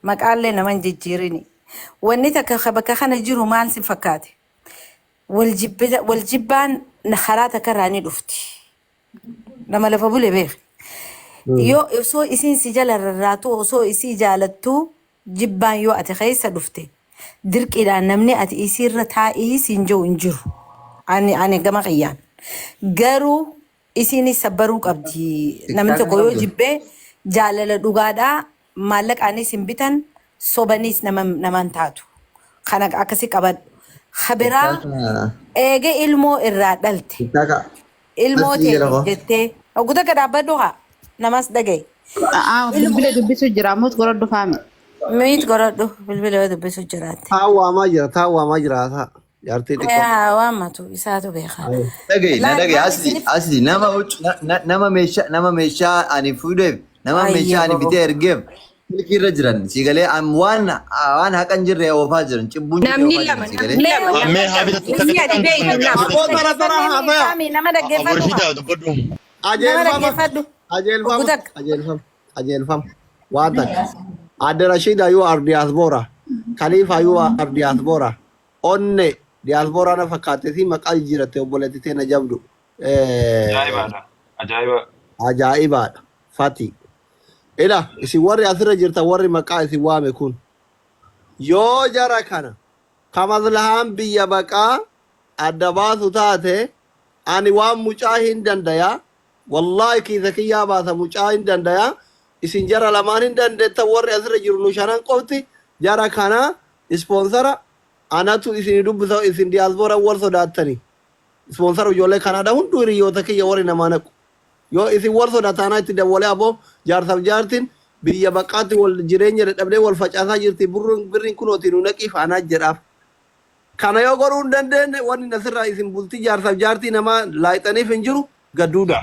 Maqaallee nama hin jijjiirini. Wanni takka bakka kana jiru maal si fakkaate? Wal jibbaan karaa takka irraa ni dhufti. Nama lafa bule beek. Yoo osoo isiin si jala rarraatu osoo isii jaalattu jibbaan yoo ati keessa dhufte dirqiidhaan namni ati isiirra taa'ii siin jiru hin jiru. Ani gama qiyyaan. Garuu isiinis sabbaruu qabdi. Namni Tiktaaka tokko yoo qabdu. jibbee jaalala dhugaadhaa maallaqaanis hin bitan sobaniis naman taatu. Kana akkasi qabadhu. Kabiraa Tiktaaka eega ilmoo irraa dhalte. tiktaaka Ilmoo asii jala teetiif koo. jettee oguta gad dhaabbadhu haa namas dhagaye. Bilbila dubbisu jira mut gorodhu faami. Miit godhadhu bilbila yoo dubbisu jiraatte. Taa waamaa jira taa waamaa jira taa jaartii xiqqoo. Haa waammatu isaatu beeka. Dhagaye na Laal dhagaye maal asli isinif asli nama huccu nama meeshaa nama meeshaa ani fuudheef nama meeshaa ayyee ani bobo. bitee ergeef silkii irra jiran si galee an waan waan haqa hin jirre oofaa jiran cibbuun jirre Namni oofaa jiran lama si galee. namni Mee lama oguta Mee nama haa lama bitatu namni takka ati takkaan beektu dubbanna lama. Aboo tara tara dhaggeeffannee haasaya. faami nama dhaggeeffadhu Aborshii haa. ta'a dubbadhu. Nama Qajeelfama. dhaggeeffadhu. Oggu Qajeelfama. takka. Qajeelfama. Qajeelfama. Waan takka. Adde Rashida you are diaspora. Khalifa you are diaspora. Onne diaspora na fakkaate si maqaa jijjiiratte obboleetti teena jabdu. Ajaa'ibaadha. Ajaa'iba. Ajaa'ibaadha. Fati. Ila isin warri asirra jirtan warri maqaa isin waame kun yoo jara kana ka maslahaan biyya baqaa adda baasu taate ani waan mucaa hin dandaya wallaahi kiisa kiyyaa baasa mucaa hin dandaya isin jara lamaan hin dandeettan warri asirra jiru nu shanan qofti jara kana ispoonsara anatu isin dubbisa isin diyaaspoora wal sodaattani ispoonsara ijoollee Kanaada hunduu hiriyoota kiyya warri namaa naqu yoo isin wal sodaataanaa itti dawwalee aboo jaarsaaf jaartiin biyya baqaatti wal jireenya dadhabdee wal facaasaa jirti birriin kunooti nu naqiif anaa jedhaaf. Kana yoo godhuu hin dandeenye wanni nasirraa isin bultii jaarsaaf jaartii namaa laayixaniif hin jiru gadduudha.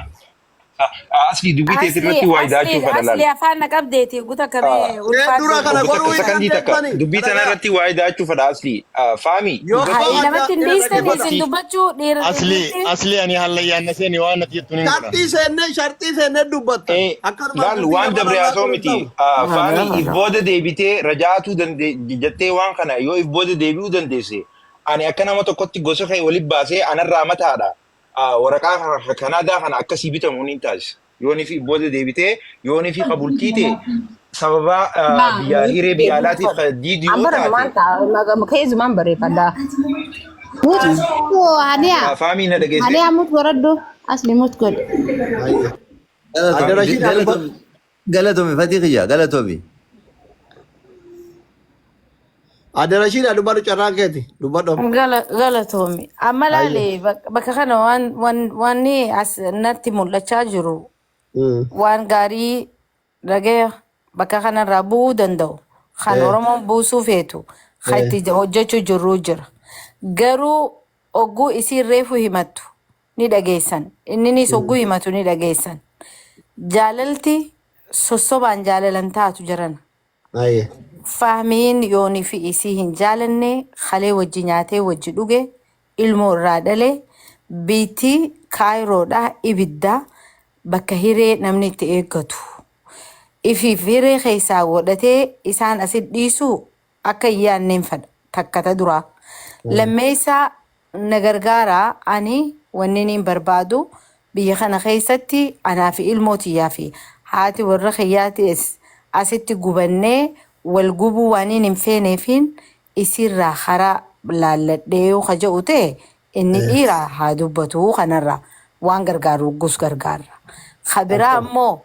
Asli dubbii teetii Asli irratti waa asli idaachuu fedha asli laal. afaan na qabdeeti guta kamee Ee dura ulfaadhu. kana Obbo godhuu takka hin sakandii takka dandeessani. dubbii tana Dhagayaa. irratti waa idaachuu fedha asli. Faami Yoo dhuga koo Hayi adda namatti hin ila dhiistani dhaggeeffadha. isin dubbachuu dhiira Asli dhiirti. asli ani hallayyaan na seeni waan natti jettu nin godha. Sharxii seennee sharxii seennee dubbattan. Eh, Akkanuma laal bultii waan nama dabre irraa haasoo godhu miti. hin ta'u. Faami if booda deebitee rajaatuu dandee jettee waan kana yoo if booda deebi'uu dandeesse ani akka nama tokkotti gosa kee walitti baasee anarraa mataadha. Waraqaa Kanaadaa kana akkasii bitamu ni taasisa. Yoonii fi booda deebitee yoonii fi qabultii ta'e sababa biyya hiree biyya alaatiif diidu yoo Ambara numaan taate ta'a keessumaan barreeffadha. Mut haniya faamii na dhageessee. haniya mut godhadhu asli mut godhi. Ayya. Adde Galatoomi Rashiid haa dubbatu. galatoomi galatoomi fatii kiyya galatoomi. Adde Rashiid haa dubbatu carraan keeti. Dubbadhu. Galatoomi. Amma Ayya. laale bakka kana waan waan wanni as natti mul'achaa jiru waan gaarii dhagaya bakka kanarraa bu'uu danda'u kan Oromoon buusuu feetu kan itti hojjechuu jirru jira. Garuu ogguu isiin reefu himattu ni dhageessan. Inninis ogguu himatu ni dhageessan. Jaalalti sossobaan jaalalan taatu jiran. Ayya. Fahmiin yoonii fi isii hin jaalanne kalee wajji nyaatee wajji dhuge ilmoo irraa dhale biitti kaayiroodhaa ibidda bakka hiree namni itti eeggatu. Ifiif hiree keessaa godhatee isaan asit dhiisuu akka hin yaadneen fedha takka ta duraa. Lammeessaa na gargaaraa ani wanni niin barbaadu biyya kana keessatti anaa fi ilmoo tiyyaa fi haati warra kiyyaatis asitti gubannee wal gubuu waaniin hin feeneefiin isiirraa karaa laalladhee yoo ka jedhu ta'e inni dhiira haa dubbatu kanarraa waan gargaaru gus gargaara. Ka biraa ammoo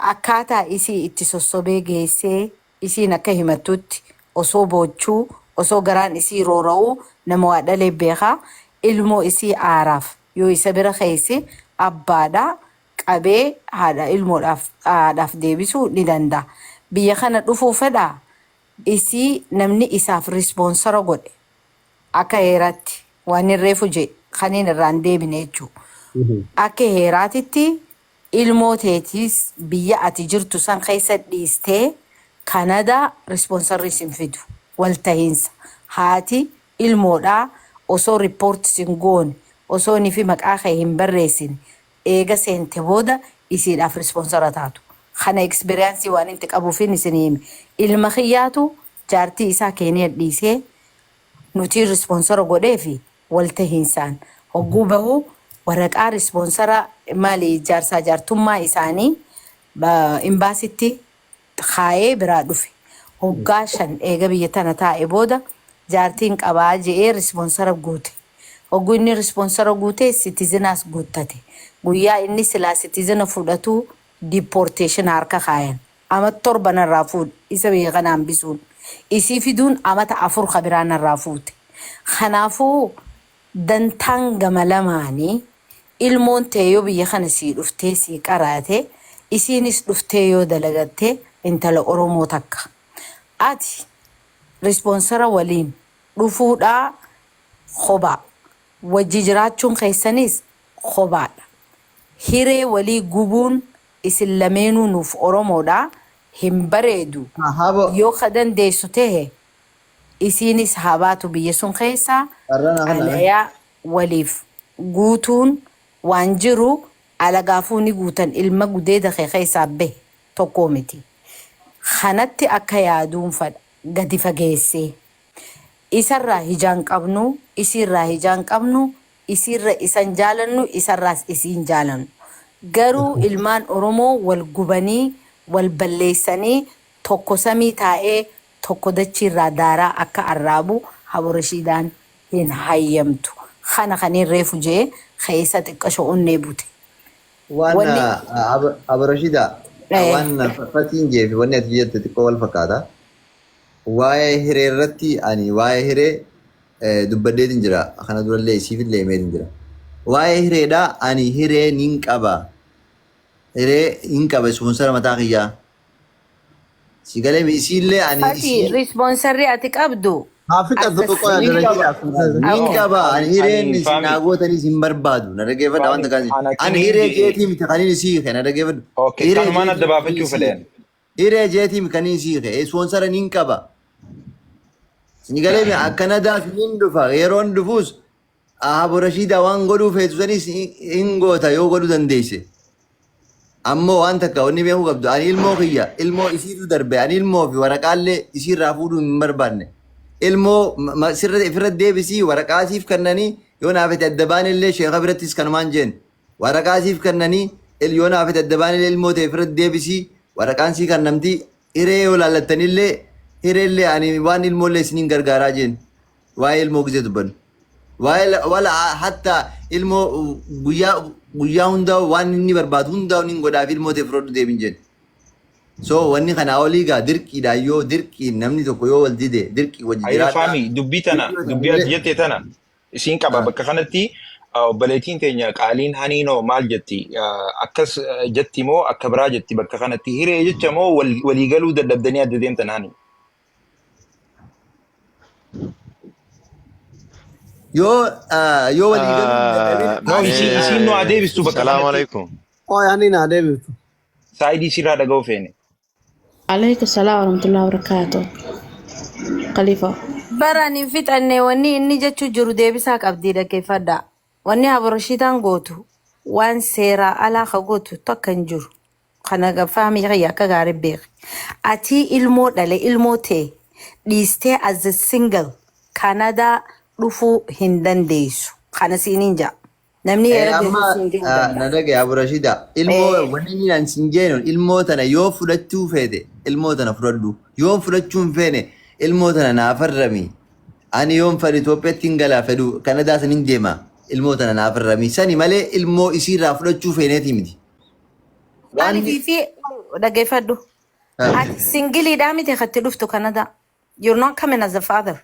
akkaataa isii itti sossobee geessee isiin akka himattutti osoo boochuu osoo garaan isii roora'uu nama waa dhalee beekaa ilmoo isii aaraaf yoo isa bira keesse abbaadha qabee haadha ilmoodhaaf haadhaaf deebisuu ni danda'a. Biyya kana dhufuu fedhaa isii namni isaaf rispoonsara godhe akka heeratti waan hin reefu jee kaniin irraa hin deebine jechuudha. Akka heeraatitti ilmoo teetiis biyya ati jirtu san keessa dhiistee Kanadaa rispoonsarri sin fidu waltahiinsa haati ilmoodhaa osoo report sin goone osoo inni fi maqaa kee hin barreessine eega seente booda isiidhaaf rispoonsara taatu. Kana experience waan inti qabuufin isin hime. Ilma kiyyaatu jaartii isaa Keeniya dhiisee nutiin rispoonsara godheefi waltahiinsaan hogguu bahu waraqaa rispoonsara maali jaarsaa jaartummaa isaanii imbaasitti kaayee biraa dhufe. Hoggaa 5 eega biyya tana taa'e booda jaartiin qabaa je'ee rispoonsara guute. Hogguu inni rispoonsara guute sitizinaas guuttate. Guyyaa inni silaa sitizina fudhatu diippoorteeshina harka kaayan. Amata 7 narraa fuudhe isa biyya kana hambisuun. Isii fiduun amata 4 ka biraa narraa fuute. Kanaafuu dantaan gama lamaanii ilmoon tee yoo biyya kana sii dhuftee sii qaraate isiinis dhuftee yoo dalagatte intala Oromoo takka. Ati rispoonsara waliin dhufuudhaa khobaa. Wajji jiraachuun keessanis khobaadha. Hiree walii gubuun isin lameenuu nuuf Oromoodha hin bareedu. Habo Yoo ka dandeessu tehe isiinis haa baatu biyya sun keessaa carraa naa kana. xalayaa waliif guutuun waan jiru Alagaafuu ni guutan ilma gudeeda kee keessaa bahe tokkoo miti. Kanatti akka yaaduun fadha gadi fageessee. Isarraa hijaan qabnu, isiirraa hijaan qabnu, isiirra isan jaalannu, isarraas isiin jaalannu. Garuu ilmaan Oromoo wal gubanii, wal balleessanii, tokko samii taa'ee tokko dachiirraa daaraa akka arraabu Haborashiidaan hin hayyamtu. Kana kaniin reefu jee keessa xiqqasho onnee bute. Waan Wanni Abarashida waan fatiin jee fi wanni ati jette xiqqoo wal fakkaata. Waa'ee hiree irratti ani waa'ee hiree dubbadheetin jira. Kana durallee isiifillee himeetin jira. Waa'ee hireedhaa ani hiree nin qaba. Hiree hin qaba sponsor mataa kiyyaa. Si galee isiillee ani Fati isii sponsor-ri ati qabdu Haa fixatu as xiqqoo nin qaba. Nin Okay. qaba. Ani hireen Ani isin faami naa gootanii isin barbaadu. Na dhaggeeffadha faami wanta kaasi. ana Ani kiniin hiree jedhe jeetii miti kanin isii hiike na dhaggeeffadhu. Okay, Hiree kanumaan adda jeetii miti kanin baafachuu isii fedhan. hiike. Hiree jeetii miti kanin isii hiike. Sponsor nin qaba. Isin galee mi akkana daaf nin dhufa. Yeroon dhufuus Abo Rashiidaa waan godhuu feetu sanis hin goota yoo godhuu dandeesse. Ammoo waan takka wanni beekuu qabdu ani ilmoo kiyya ilmoo isiitu darbe ani ilmoo fi waraqaallee isiirraa fuudhuu hin barbaanne. Ilmoo sirra ifirra deebisii waraqaa siif kennanii yoo naafete adda baanillee sheeka birattis kanumaan jeen. Waraqaa siif kennanii yoo naafete adda baanillee ilmoo ta'e ifirra deebisii waraqaan sii kennamti hiree yoo laallattanillee hireellee ani waan ilmoollee isiniin gargaaraa jeen. Waa'ee ilmoo gisee dubbannu. Waa'ee wala hatta ilmoo guyyaa guyyaa hundaa waan inni barbaadu hundaa ni godhaaf ilmoo ta'e fudhadhu deebiin jeen. So wanni kanaa olii gaa dirqiidhaan yoo dirqiin namni tokko yoo wal dide dirqii wajji Hayyee jiraadhaa. faami dubbii tana Dirqii dubbii ati wajji jette tana isiin qaba bakka kanatti obboleettiin teenya qaaliin haniinoo maal jetti akkas jetti moo akka biraa jetti bakka kanatti hiree jecha moo walii galuu dadhabdanii adda deemtan hani. Yoo walii galuu hin dadhabin No, isiin nu haa deebistu bakka Salaamu kanatti. alaikum. Qoy ani naa deebiftu. Saayidii sirraa dhaga'uu feene. Alaikum salaam warahmatullahi wabarakatuh. Khalifa. Baraan hin fixanne wanni inni jechuu jiru deebisaa qabdii dhaggeeffadha. Wanni Aboroshiitaan gootu waan seeraa alaa ka gootu takka hin jiru. Kana faamii kiyya akka gaarii beeki. Ati ilmoo dhale ilmoo ta'e dhiistee as a single Kanadaa dhufuu hin dandeessu. Kana siiniin ja'a. Namni heera beeku Amma siin jedhuu na danda'a. dhagaye Abu Rashida ilmoo wanni inni naan siin jeenu ilmoo tana yoo fudhachuu feete ilmoo tana fudhadhu yoo fudhachuu hin feene ilmoo tana naa farrami ani yoon fedhu Itoophiyaatti hin galaa fedhu Kanadaa san hin deema ilmoo tana naa farrami sani malee ilmoo isiirraa fudhachuu feeneeti miti. Waan Maaliif fi dhaggeeffadhu. Ati single-iidhaa miti katti dhuftu Kanadaa. You're not coming as a father.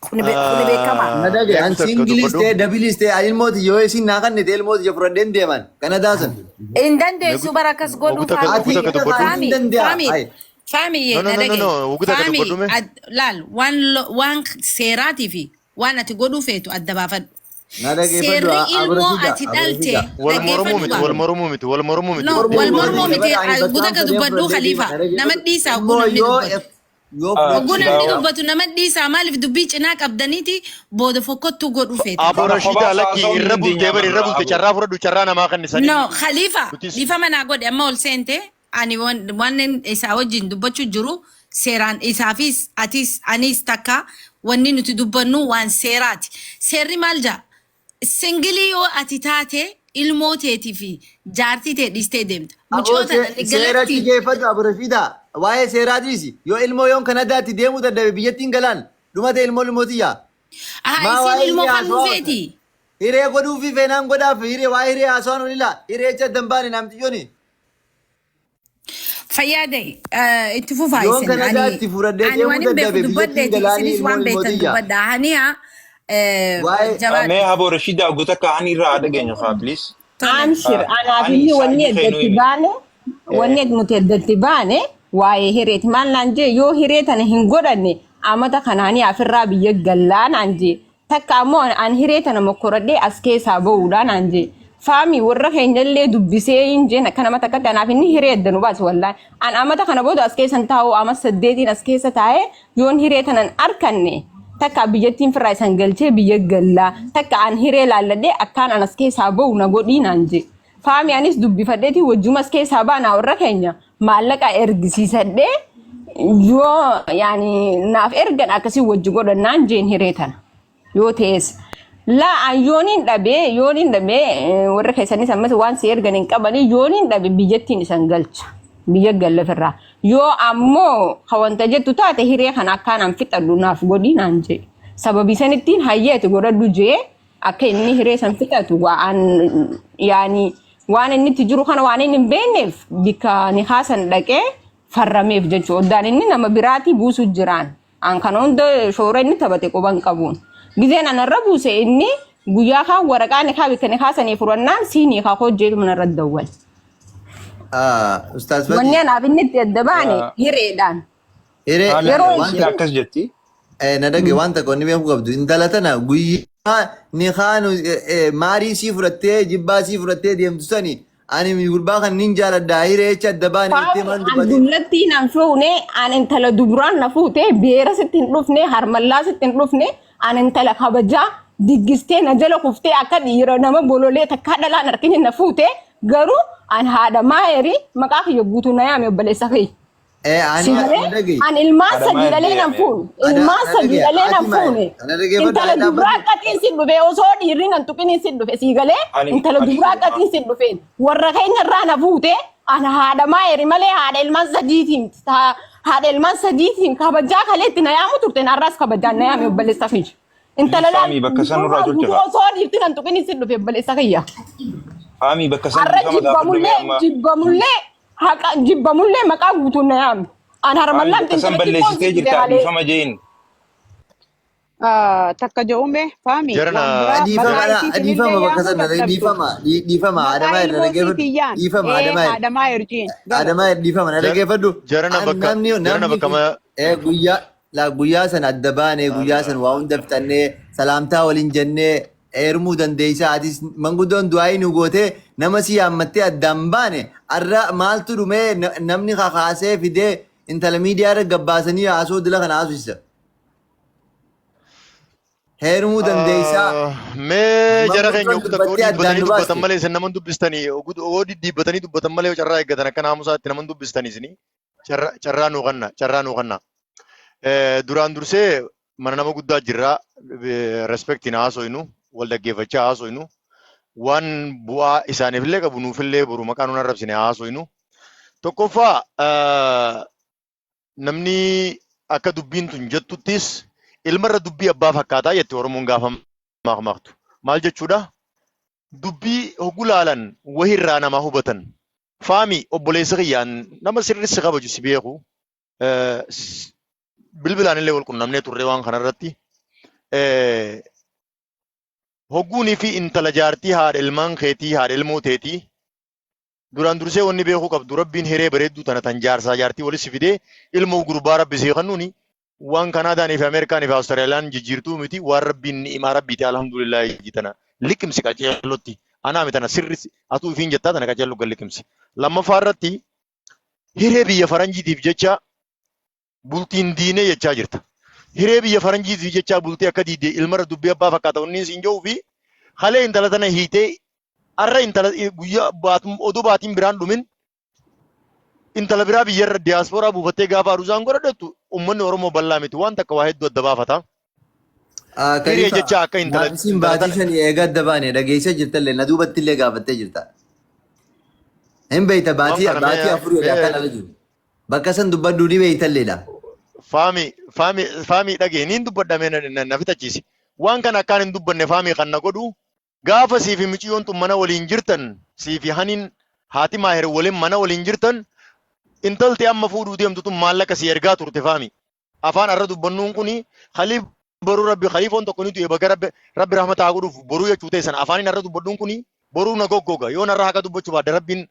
Kuni beekamaa. Na dhagaye an Takka single-iis dubbadhu. ta'e double-iis ta'e ani ilmooti yoo isiin naa kannite ilmooti ija fudhadheen deeman Kanadaa san. Hin dandeessu bara akkas godhuu Ogu takka faami. ogu takka dubbadhu. Ati Faami, hin danda'a. faami, Ay. faami No, no, na no, no, dhagaye. no. Ogu takka Faami, dubbadhu mee. laal waan seeraatii fi waan ati godhuu feetu adda baafadhu. Na dhaggeeffadhu Seerri ilmoo Abrashida ati dhalte Abrashida. Wal mormuu dhaggeeffadhu miti, gaa. wal mormuu miti, wal mormuu miti. No, Mormuu wal miti mormuu miti. bara ani Guuta bakkaan ka fedhee dubbadhu fudhadhee Khalifa. deema na Nama dhaggeeffadhu. dhiisaa oguu Ilmoo namni yoo dubbatu. yoo Oguu fudhachuu namni Silaa dubbatu nama dhiisaa maaliif dubbii cinaa qabdaniiti booda fokkottuu godhuu feetan. Abu Kana Rashida kophaa lakki haasa'uu hin irra bultee dandeenyaa bari irra barra bulte abu. carraa fudhadhu carraa namaa kan isanii No, Khalifa, nutis dhiifama naa godhe amma ol seente ani waan isaa wajjin dubbachuu jiru seeraan isaafis atis anis takka wanni nuti dubbannu waan seeraati. Seerri maal jaa? Single yoo ati taate ilmoo teetii fi jaartii tee dhiistee deemta. Aboo Mucoo tana seeratti neglect geeffadhu Abu Rashida. Waa'ee seeraatiis yoo ilmoo yoon Kanadaatti deemuu dadhabe biyyattiin galaan dhumate ilmoo ilmootiyya. Aha, Maa isiin waa'ee ilmoo hiree kan haasawaa dhufeeti. Hiree godhuu fi feenaan godhaaf hiree waa'ee hiree haasawaan olila hiree jecha dambaane namtiyyooni. Fayyaa ta'e itti fufaa Yoon isin. Ani Kanadaatti fudhadhee ani deemuu waan hin beeku dadhabe biyyattiin dubbadheeti galaanii isinis ilmoo waan beektan ilmootiyya. dubbadha. Haniya Waa'ee Mee jabaadhu. Abo Rashida guuta akka hani irraa haa dhageenyu haa please. Tole. Amshir anaaf Hani inni wanni saayidii keenuu addatti himi. baane wanni nuti addatti baane waa'ee hireeti maal naan jee yoo hiree tana hin godhanne amata kanaanii afirraa biyya gallaa naan jee takka ammoo an hiree tana mokkoradhee as keessaa ba'uudha naan jee faami warra keenyallee dubbisee hin jeen akka nama takkatti anaaf inni hiree adda nu baase wallaahi an amata kana booda as keessan taa'u ama 8n as keessa taa'ee yoon hiree tanan arkanne takka biyyattiin firraa isan galchee biyya gallaa takka an hiree laalladhee akkaan an as keessaa ba'u na godhii naan jee. Faami anis dubbifadheeti wajjumas keessaa baanaa warra keenya maallaqa ergisiisadhee yoo yaani naaf ergan akkasii wajji godhannaan jeen hiree tana. Yoo ta'es laa an yooniin dhabee yooniin dhabee warra keessanis ammas waan si ergan hin qabanii yooniin dhabe biyyattiin isan galcha biyya gallafirraa yoo ammoo ka wanta jettu taate hiree kana akkaan an fixadhu naaf godhii naan jee sababii sanittiin hayyeeti godhadhu jee akka inni hiree san fixatu waan yaani waan inni itti jiru kana waan inni hin beekneef bikka ni haasan dhaqee farrameef jechuudha. Oddaan inni nama biraatii buusu jiraan. An kana hunda shoora inni taphate quba hin qabuun. Gizeen anarra buuse inni guyyaa kaan waraqaa ni kaa bikka ni kaasanii furannaan siinii kaa hojjeetu manarra dawwal. Ustaaz Wanni Fati, anaaf inni itti adda baane hireedhaan. Hiree Haala Yeroo waan isiin tokko akkas jetti. Na dhage waan tokko inni beekuu qabdu. Intala tana guyyaa ni kaanu maarii sii fudhattee jibbaa sii fudhattee deemtu sani ani gurbaa kan nin jaaladha hiree jecha adda baane jettee Faawun maan an dubbatin. dullattii nan fuune an intala dubraan na fuute beera sitti hin dhufne harmallaa sitti hin dhufne an intala kabajaa diggistee na jala kuftee akka dhiira nama bololee takkaa dhalaan harkini na fuute garuu an haadha maayeri maqaa kiyya guutuu na yaame obboleessa kiyya. Ani Si malee na dhagaye. an ilmaan Haadha sadii maayeri dhalee nan yaame. fuune Ana ilmaan na sadii dhagaye dhalee nan haati maayeri. fuune Ana dhageeffadhu intala ani dubraa dhaabbadhu. qaxiin si dhufe osoo dhiirri nan tuqiniin si dhufe sii galee Ani intala ani dubraa qaxiin si dhufeen warra keenya irraa na fuute ana haadha maayeri malee haadha ilmaan sadiitiin haadha ilmaan sadiitiin kabajaa kaleetti na yaamu turte narraas kabajaan na yaame obboleessa kiyya. Intala laal Faamii bakka san nurraa guutuu tolchita. osoo dhiirti nan tuqiniin si dhufe obboleessa kiyya. Faamii bakka san Har'a dhiifama gaafadhu mee jibbamullee amma. jibbamullee haqa jibbamullee maqaa guutuun na yaame. An Faamii harmallaan bakka san intala xiqqoon balleessitee si dhufe jirta malee. dhiifama jeen. Takka je'ume faami Jarana waan biraa Dhiifama maqaa isiitiin dhiifama illee bakka yaamuu sana dadhabdu. dhiifama dhiifama Maqaa Adamaa irra ilmoo dhageeffadhu isiitiin yaan dhiifama ee Adamaa haadhamaa erjiin galo. Adamaa dhiifama na jar dhageeffadhu. jarana An bakka namni jarana namni bakka ma guyyaa la guyyaa sana adda baane guyyaa sana waa hunda fixannee salaamtaa waliin jennee heerumuu dandeessaa atis manguddoon du'aayii nu gootee nama si yaammattee addaan baane arra maaltu dhumee namni kakaasee fidee intala miidiyaa irra gabbaasanii haasoo dila kana haasofsiisa. Heerumuu dandeessaa Mee jara keenya manguddoon oguu takka dubbattee addaan dhiibbatanii nu dubbatan baaste. malee isin naman dubbistanii oguu dhidhiibbatanii dubbatan malee carraa eeggatan akka naamusaatti naman dubbistanii isinii carraa nuu kanna carraa nuu kanna. Duraan dursee mana nama guddaa jirraa respektiin haasoynu wal dhaggeeffachaa haasoynu waan bu'aa isaaniifillee qabu nuufillee boru maqaa nuun arrabsine haasoynu. Tokkoffaa namni akka dubbiin tun jettuttis ilmarra dubbii abbaa fakkaataa jetti Oromoon gaafa maakmaaktu. Maal jechuudha? Dubbii hogguu laalan wahirraa namaa hubatan. Faami obboleessa kiyyaan nama sirri si kabaju si beeku. Bilbilaan illee wal qunnamnee turre waan kanarratti. Hogguunii fi intala jaartii haadha ilmaan keetii haadha ilmoo teetii duraan dursee wanni beekuu qabdu rabbiin hiree bareedduu tana tan jaarsaa jaartii wali si fidee ilmoo gurbaa rabbi sii kennuuni waan Kanaadaanii fi Ameerikaanii fi Awustiraaliyaan jijjiirtuu miti waan rabbiin ni'imaa rabbiiti alhamdulillaahi tana liqimsi qaceellotti anaa mi tana sirri atuu ifiin jettaa tana qaceello gad liqimsi. Lammaffaa irratti hiree biyya faranjiitiif jecha bultiin diinee jechaa jirta. Hiree biyya faranjiitiif jecha bultii akka diidee ilmarra dubbii abbaa fakkaata wanni siin jedhuu fi halee intala tana hiitee arra intala guyyaa oduu baatiin biraan dhumin intala biraa biyyarra diyaaspooraa buufattee gaafa aruzaan godhadhattu uummanni Oromoo bal'aa miti waan takka waa hedduu adda baafata. Hiree Kalifa jecha akka intala naaf isin intala baatii tana shanii eega adda baane dhageessee jirtallee na duubatti illee gaafattee jirta. Hin beeyta waan baatii kana baatii mee afurii olii akkan mee ala jiru. Bakka san dubbadhu ni beeytalleedha. Faami faami faami dhagee niin dubbadha mee na fixachiisi. Waan kana akkaan hin dubbanne faamii kan na godhu gaafa sii fi miciyyoon tun mana waliin jirtan sii fi haniin haati maahir waliin mana waliin jirtan intalti amma fuudhuu deemtu tun maallaqa sii ergaa turte faami. Afaan arra dubbannuun kuni khaliif boruu rabbi khaliifoon tokko ni du'e baga rabbi rabbi rahmata haa godhuuf boruu jechuu teessan afaaniin arra dubbadhuun kuni boruu na goggoga yoo narra haqa dubbachuu baadde rabbiin